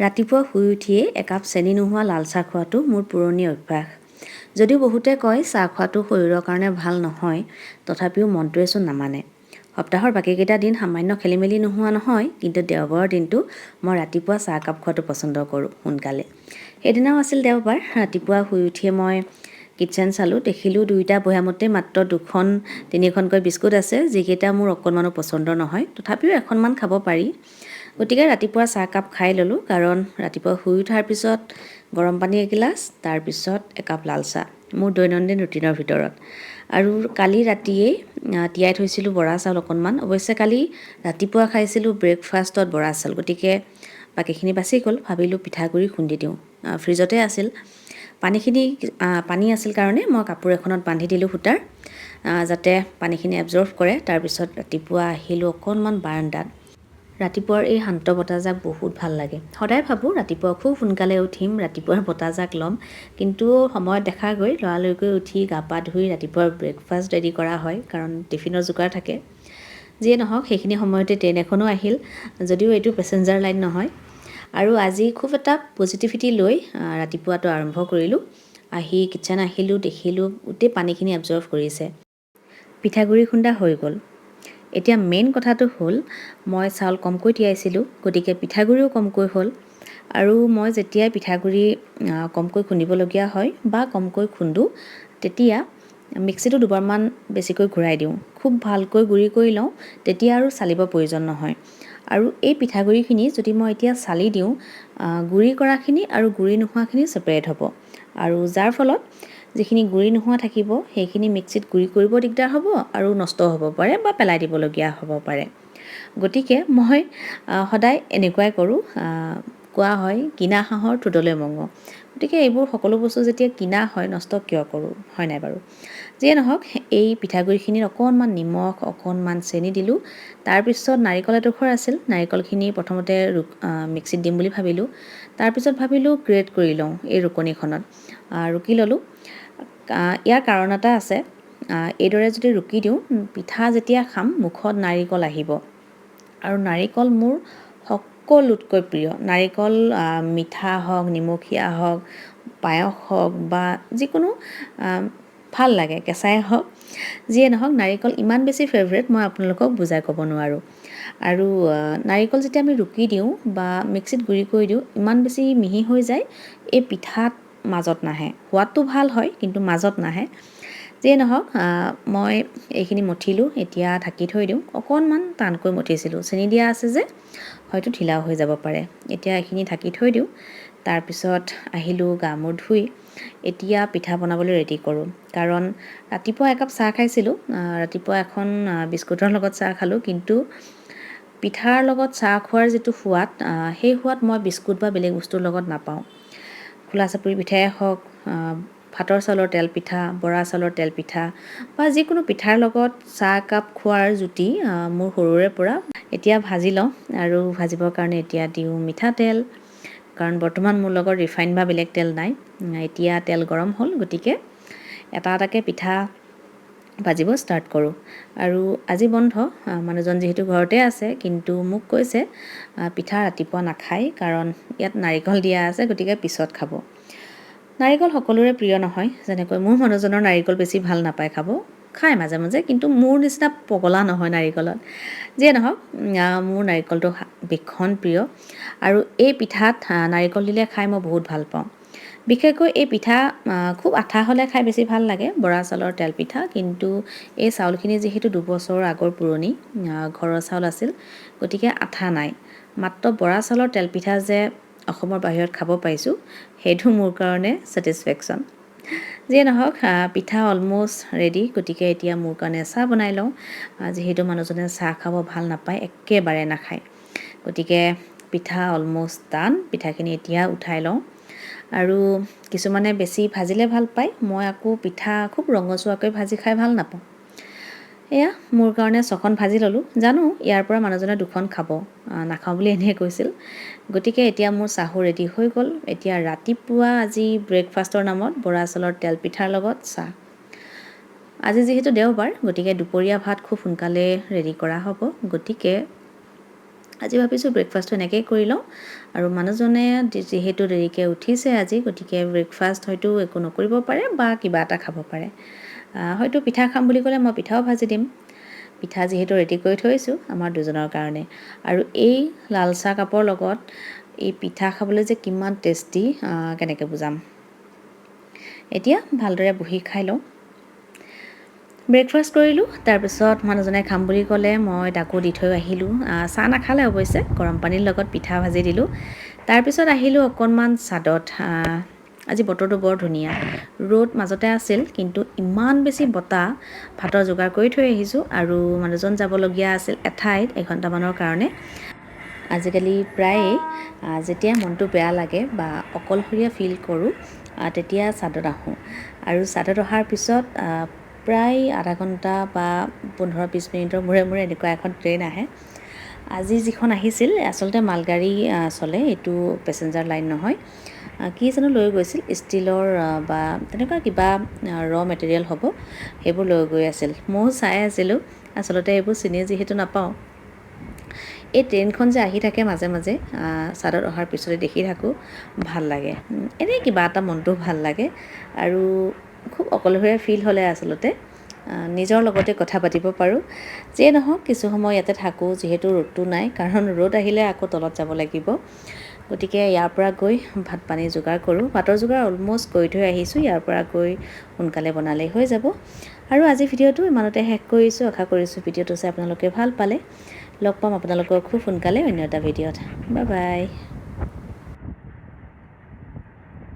ৰাতিপুৱা শুই উঠিয়েই একাপ চেনি নোহোৱা লাল চাহ খোৱাটো মোৰ পুৰণি অভ্যাস। যদিও বহুতে কয় চাহ খোৱাটো শৰীৰৰ কাৰণে ভাল নহয়, তথাপিও মনটোৱেচোন নামানে। সপ্তাহৰ বাকীকেইটা দিন সামান্য খেলি মেলি নোহোৱা নহয়, কিন্তু দেওবাৰৰ দিনটো মই ৰাতিপুৱা চাহ একাপ খোৱাটো পচন্দ কৰোঁ সোনকালে। সেইদিনাও আছিল দেওবাৰ। ৰাতিপুৱা শুই উঠিয়ে মই কিটচেন চালোঁ, দেখিলোঁ দুয়োটা বৈয়ামতে মাত্ৰ দুখন তিনিখনকৈ বিস্কুট আছে, যিকেইটা মোৰ অকণমানো পচন্দ নহয়, তথাপিও এখনমান খাব পাৰি। গতিকে ৰাতিপুৱা চাহকাপ খাই ল'লোঁ, কাৰণ ৰাতিপুৱা শুই উঠাৰ পিছত গৰম পানী এগিলাচ, তাৰপিছত একাপ লাল চাহ মোৰ দৈনন্দিন ৰুটিনৰ ভিতৰত। আৰু কালি ৰাতিয়েই তিয়াই থৈছিলোঁ বৰা চাউল অকণমান। অৱশ্যে কালি ৰাতিপুৱা খাইছিলোঁ ব্ৰেকফাষ্টত বৰা চাউল, গতিকে বাকীখিনি বাচি গ'ল। ভাবিলোঁ পিঠাগুড়ি খুন্দি দিওঁ। ফ্ৰিজতে আছিল পানীখিনি, পানী আছিল কাৰণে মই কাপোৰ এখনত বান্ধি দিলোঁ সূতাৰ, যাতে পানীখিনি এবজৰ্ভ কৰে। তাৰপিছত ৰাতিপুৱা আহিলোঁ অকণমান বাৰাণ্ডাত। ৰাতিপুৱাৰ এই শান্ত বতাহজাক বহুত ভাল লাগে। সদায় ভাবোঁ ৰাতিপুৱা খুব সোনকালে উঠিম, ৰাতিপুৱাৰ বতাহজাক ল'ম, কিন্তু সময়ত দেখা গৈ লৰালৰিকৈ উঠি গা পা ধুই ৰাতিপুৱাৰ ব্ৰেকফাষ্ট ৰেডি কৰা হয়, কাৰণ টিফিনৰ যোগাৰ থাকে। যিয়ে নহওক, সেইখিনি সময়তে ট্ৰেইন এখনো আহিল, যদিও এইটো পেচেঞ্জাৰ লাইন নহয়। আৰু আজি খুব এটা পজিটিভিটি লৈ ৰাতিপুৱাটো আৰম্ভ কৰিলোঁ। আহি কিটচেন আহিলোঁ, দেখিলোঁ গোটেই পানীখিনি এবজৰ্ভ কৰিছে। পিঠাগুড়ি খুন্দা হৈ গ'ল। এতিয়া মেইন কথাটো হ'ল, মই চাউল কমকৈ তিয়াইছিলোঁ, গতিকে পিঠাগুড়িও কমকৈ হ'ল। আৰু মই যেতিয়াই পিঠাগুড়ি কমকৈ খুন্দিবলগীয়া হয় বা কমকৈ খুন্দোঁ, তেতিয়া মিক্সিটো দুবাৰমান বেছিকৈ ঘূৰাই দিওঁ, খুব ভালকৈ গুড়ি কৰি লওঁ, তেতিয়া আৰু চালিব প্ৰয়োজন নহয়। আৰু এই পিঠাগুড়িখিনি যদি মই এতিয়া চালি দিওঁ, গুড়ি কৰাখিনি আৰু গুড়ি নোহোৱাখিনি ছেপাৰেট হ'ব, আৰু যাৰ ফলত যিখিনি গুড়ি নোহোৱা থাকিব সেইখিনি মিক্সিত গুড়ি কৰিব দিগদাৰ হ'ব আৰু নষ্টও হ'ব পাৰে বা পেলাই দিবলগীয়া হ'ব পাৰে। গতিকে মই সদায় এনেকুৱাই কৰোঁ। কোৱা হয়, কিনা হাঁহৰ ঠোঁটলৈ মঙহ। গতিকে এইবোৰ সকলো বস্তু যেতিয়া কিনা হয়, নষ্ট কিয় কৰোঁ, হয় নাই বাৰু? যিয়ে নহওক, এই পিঠাগুড়িখিনিত অকণমান নিমখ, অকণমান চেনি দিলোঁ। তাৰপিছত নাৰিকল এডোখৰ আছিল। নাৰিকলখিনি প্ৰথমতে মিক্সিত দিম বুলি ভাবিলোঁ, তাৰপিছত ভাবিলোঁ গ্ৰেট কৰি লওঁ এই ৰুকনিখনত। ৰুকি ল'লোঁ। ইয়াৰ কাৰণ এটা আছে। এইদৰে যদি ৰুকি দিওঁ, পিঠা যেতিয়া খাম মুখত নাৰিকল আহিব, আৰু নাৰিকল মোৰ সকলোতকৈ প্ৰিয়। নাৰিকল মিঠা হওক, নিমখীয়া হওক, পায়স হওক বা যিকোনো ভাল লাগে, কেঁচাই হওক, যিয়ে নহওক, নাৰিকল ইমান বেছি ফেভৰেট, মই আপোনালোকক বুজাই ক'ব নোৱাৰোঁ। আৰু নাৰিকল যেতিয়া আমি ৰুকি দিওঁ বা মিক্সিত গুড়ি কৰি দিওঁ, ইমান বেছি মিহি হৈ যায়, এই পিঠাত মাজত নাহে। সোৱাদটো ভাল হয়, কিন্তু মাজত নাহে। যিয়ে নহওক, মই এইখিনি মঠিলোঁ, এতিয়া ঢাকি থৈ দিওঁ। অকণমান টানকৈ মঠিছিলোঁ, চেনি দিয়া আছে যে হয়তো ঢিলাও হৈ যাব পাৰে। এতিয়া এইখিনি ঢাকি থৈ দিওঁ। তাৰপিছত আহিলোঁ গা মূৰ ধুই এতিয়া পিঠা বনাবলৈ ৰেডি কৰোঁ, কাৰণ ৰাতিপুৱা একাপ চাহ খাইছিলোঁ, ৰাতিপুৱা এখন বিস্কুটৰ লগত চাহ খালোঁ, কিন্তু পিঠাৰ লগত চাহ খোৱাৰ যিটো সোৱাদ, সেই সোৱাদ মই বিস্কুট বা বেলেগ বস্তুৰ লগত নাপাওঁ। খোলা চাপৰি পিঠাই হওক, ভাতৰ চাউলৰ তেল পিঠা, বৰা চাউলৰ তেল পিঠা বা যিকোনো পিঠাৰ লগত চাহ একাপ খোৱাৰ জুতি মোৰ সৰুৰে পৰা। এতিয়া ভাজি লওঁ, আৰু ভাজিবৰ কাৰণে এতিয়া দিওঁ মিঠাতেল, কাৰণ বৰ্তমান মোৰ লগত ৰিফাইন বা বেলেগ তেল নাই। এতিয়া তেল গৰম হ'ল, গতিকে এটা এটাকৈ পিঠা ভাজিব ষ্টাৰ্ট কৰোঁ। আৰু আজি বন্ধ, মানুহজন যিহেতু ঘৰতে আছে, কিন্তু মোক কৈছে পিঠা ৰাতিপুৱা নাখায়, কাৰণ ইয়াত নাৰিকল দিয়া আছে, গতিকে পিছত খাব। নাৰিকল সকলোৰে প্ৰিয় নহয়, যেনেকৈ মোৰ মানুহজনৰ নাৰিকল বেছি ভাল নাপায় খাব। খায় মাজে মাজে, কিন্তু মোৰ নিচিনা পগলা নহয় নাৰিকলত। যিয়ে নহওক, মোৰ নাৰিকলটো ভীষণ প্ৰিয়, আৰু এই পিঠাত নাৰিকল দিলে খাই মই বহুত ভাল পাওঁ। বিশেষকৈ এই পিঠা খুব আঠা হ'লে খাই বেছি ভাল লাগে, বৰা চাউলৰ তেল পিঠা। কিন্তু এই চাউলখিনি যিহেতু 2 বছৰৰ আগৰ পুৰণি ঘৰৰ চাউল আছিল, গতিকে আঠা নাই। মাত্ৰ বৰা চাউলৰ তেল পিঠা যে অসমৰ বাহিৰত খাব পাৰিছোঁ, সেইটো মোৰ কাৰণে ছেটিছফেকশ্যন। যিয়ে নহওক, পিঠা অলম'ষ্ট ৰেডি। গতিকে এতিয়া মোৰ কাৰণে চাহ বনাই লওঁ, যিহেতু মানুহজনে চাহ খাব ভাল নাপায়, একেবাৰে নাখায়। গতিকে পিঠা অলম'ষ্ট ডান। পিঠাখিনি এতিয়া উঠাই লওঁ। আৰু কিছুমানে বেছি ভাজিলে ভাল পায়, মই আকৌ পিঠা খুব ৰঙচুৱাকৈ ভাজি খাই ভাল নাপাওঁ। এয়া মোৰ কাৰণে ছখন ভাজি ল'লোঁ। জানো ইয়াৰ পৰা মানুহজনে দুখন খাব, নাখাওঁ বুলি এনেই কৈছিল। গতিকে এতিয়া মোৰ চাহো ৰেডি হৈ গ'ল। এতিয়া ৰাতিপুৱা আজি ব্ৰেকফাষ্টৰ নামত বৰা চাউলৰ তেল পিঠাৰ লগত চাহ। আজি যিহেতু দেওবাৰ, গতিকে দুপৰীয়া ভাত খুব সোনকালে ৰেডি কৰা হ'ব। গতিকে আজি ভাবিছোঁ ব্ৰেকফাষ্টটো এনেকৈয়ে কৰি লওঁ। আৰু মানুহজনে যিহেতু দেৰিকৈ উঠিছে আজি, গতিকে ব্ৰেকফাষ্ট হয়তো একো নকৰিব পাৰে বা কিবা এটা খাব পাৰে। হয়তো পিঠা খাম বুলি ক'লে মই পিঠাও ভাজি দিম। পিঠা যিহেতু ৰেডি কৰি থৈছোঁ আমাৰ দুজনৰ কাৰণে। আৰু এই লাল চাহ কাপৰ লগত এই পিঠা খাবলৈ যে কিমান টেষ্টি, কেনেকৈ বুজাম। এতিয়া ভালদৰে বহি খাই লওঁ। ব্ৰেকফাষ্ট কৰিলোঁ, তাৰপিছত মানুহজনে খাম বুলি ক'লে, মই তাকো দি থৈ আহিলোঁ। চাহ নাখালে অৱশ্যে, গৰম পানীৰ লগত পিঠা ভাজি দিলোঁ। তাৰপিছত আহিলোঁ অকণমান চাদত। আজি বতৰটো বৰ ধুনীয়া, ৰ'দ মাজতে আছিল কিন্তু ইমান বেছি বতাহ। ভাতৰ যোগাৰ কৰি থৈ আহিছোঁ আৰু মানুহজন যাবলগীয়া আছিল এঠাইত এঘণ্টামানৰ কাৰণে। আজিকালি প্ৰায়েই যেতিয়া মনটো বেয়া লাগে বা অকলশৰীয়া ফিল কৰোঁ, তেতিয়া চাদত আহোঁ। আৰু চাদত অহাৰ পিছত প্ৰায় আধা ঘণ্টা বা 15-20 মিনিটৰ মূৰে মূৰে এনেকুৱা এখন ট্ৰেইন আহে। আজি যিখন আহিছিল আচলতে মালগাড়ী চলে, এইটো পেচেঞ্জাৰ লাইন নহয়। কি জানো লৈ গৈছিল, ষ্টীলৰ বা তেনেকুৱা কিবা ৰ মেটেৰিয়েল হ'ব, সেইবোৰ লৈ গৈ আছিল। ময়ো চাই আছিলোঁ, আচলতে এইবোৰ চিনি যিহেতু নাপাওঁ। এই ট্ৰেইনখন যে আহি থাকে মাজে মাজে, চাদত অহাৰ পিছতে দেখি থাকোঁ, ভাল লাগে। এনেই কিবা এটা মনটো ভাল লাগে। আৰু খুব অকলশৰীয়া ফিল হ'লে আচলতে নিজৰ লগতে কথা পাতিব পাৰোঁ। যিয়ে নহওক, কিছু সময় ইয়াতে থাকোঁ, যিহেতু ৰ'দটো নাই, কাৰণ ৰ'দ আহিলে আকৌ তলত যাব লাগিব। গতিকে ইয়াৰ পৰা গৈ ভাত পানী যোগাৰ কৰোঁ। ভাতৰ যোগাৰ অলম'ষ্ট কৰি থৈ আহিছোঁ, ইয়াৰ পৰা গৈ সোনকালে বনালেই হৈ যাব। আৰু আজি ভিডিঅ'টো ইমানতে শেষ কৰিছোঁ। আশা কৰিছোঁ ভিডিঅ'টো চাই আপোনালোকে ভাল পালে। লগ পাম আপোনালোকৰ খুব সোনকালে অন্য এটা ভিডিঅ'ত। Bye bye.